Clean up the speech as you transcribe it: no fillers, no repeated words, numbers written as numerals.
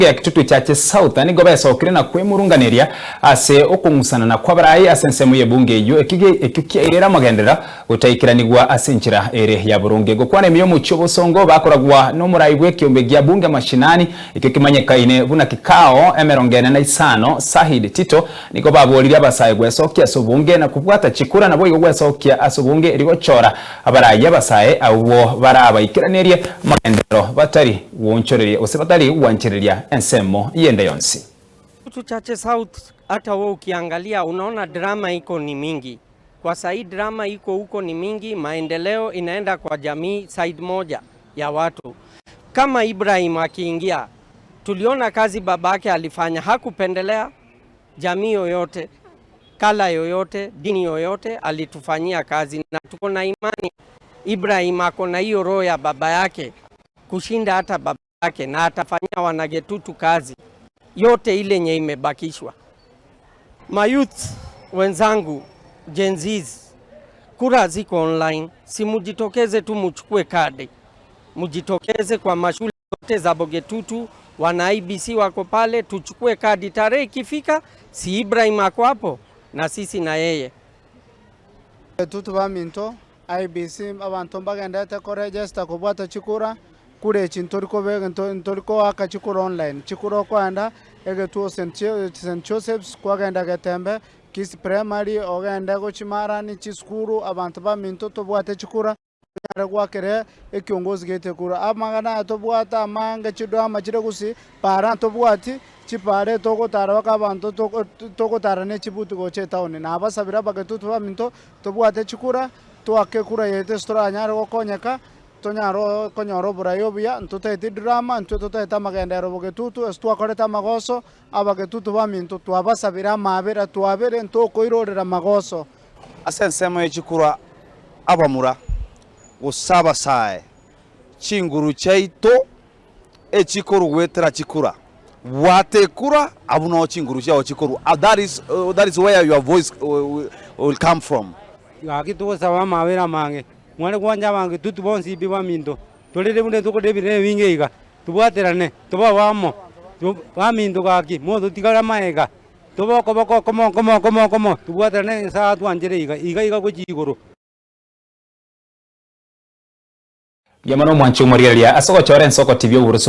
Ya Kitutu Chache South nigo besokire na kwemurunganeria ase okong'usanana kw'abarai ase ensemo y'ebunge eyio ekio ekio kiairera amagenderera gotaikeranigwa ase enchera ere ya boronge. Gokwana ime y'omochie obosongo bakoragwa n'omorai bw'ekiombe gia bunge mashinani ekio kimanyekaine buna kikao emerongo ene na isano Sahid Tito nigo baboririe abasae gwesokia ase obonge na kobwata chikura naboigo gwesokia ase obonge erio gochora Abarai abasae abwo barabaikeranerie amagenderero batari goonchoreria gose batari gwanchereria ensemo yende yonsi. Kitutu Chache South hata wewe ukiangalia unaona drama iko ni mingi kwa sahii, drama iko huko ni mingi, maendeleo inaenda kwa jamii side moja ya watu. Kama Ibrahim akiingia, tuliona kazi babake alifanya, hakupendelea jamii yoyote, kala yoyote, dini yoyote, alitufanyia kazi na tuko na imani Ibrahim ako na hiyo roho ya baba yake kushinda hata baba yake, na atafanyia wanagetutu kazi yote ile nye imebakishwa. Mayouth wenzangu, Gen Zs, kura ziko online, si mujitokeze tu muchukue kadi, mujitokeze kwa mashule zote za Bogetutu, wana IBC wako pale, tuchukue kadi. Tarehe ikifika, si Ibrahim ako hapo na sisi na yeye. Tutu baminto, IEBC abanto mbagenderete koregesta kobwata chikura, kura echi ntori kobe ntori koaka chikura online, chikura okoenda egetuo St Joseph's kwagenda Getembe, Kisii Primary, ogende gochia Marani, chisukuru, abanto baminto tobwate chikura. Tonyare goakera ekiongozi gete kura. Amang'ana aya tobwate amange, chidrama chire gusii, para ntobwati, chipara etogotara mpaka abanto togotara ne chibuti gocha etown. Nabasabire abagetutu baminto, tobwate chikura, toake ekura yaito ase toranyare gokonyeka, tonyare konyora oborai obuya, ntotageti drama, intwe totagete amagenderero bogetutu, ase twakorete amagoso, abagetutu baminto twabasabire amabera, twabere ntokoirorera magoso. Ase ensemo ye chikura abamura, gose abasae, chinguru chiaito echikorwa chikura. Bwata ekura, abwo noo chinguru chiao chikorwa. That is, that is where your voice will come from. Gaki togosaba amabera amange, mware gwancha abanto tutu bonsi pi baminto, torere buna tokorera ebinto ebinge iga, tobwaterane, tobe abamo, baminto gaki, mototigare amaega. Tobe okoboko okomo okomo okomo okomo, tobwaterane Nyasae atwanchere iga, iga iga gochia igoro. Mbuya mono omwanchi omorigereria ase ogochora ensoko tibia oborusu.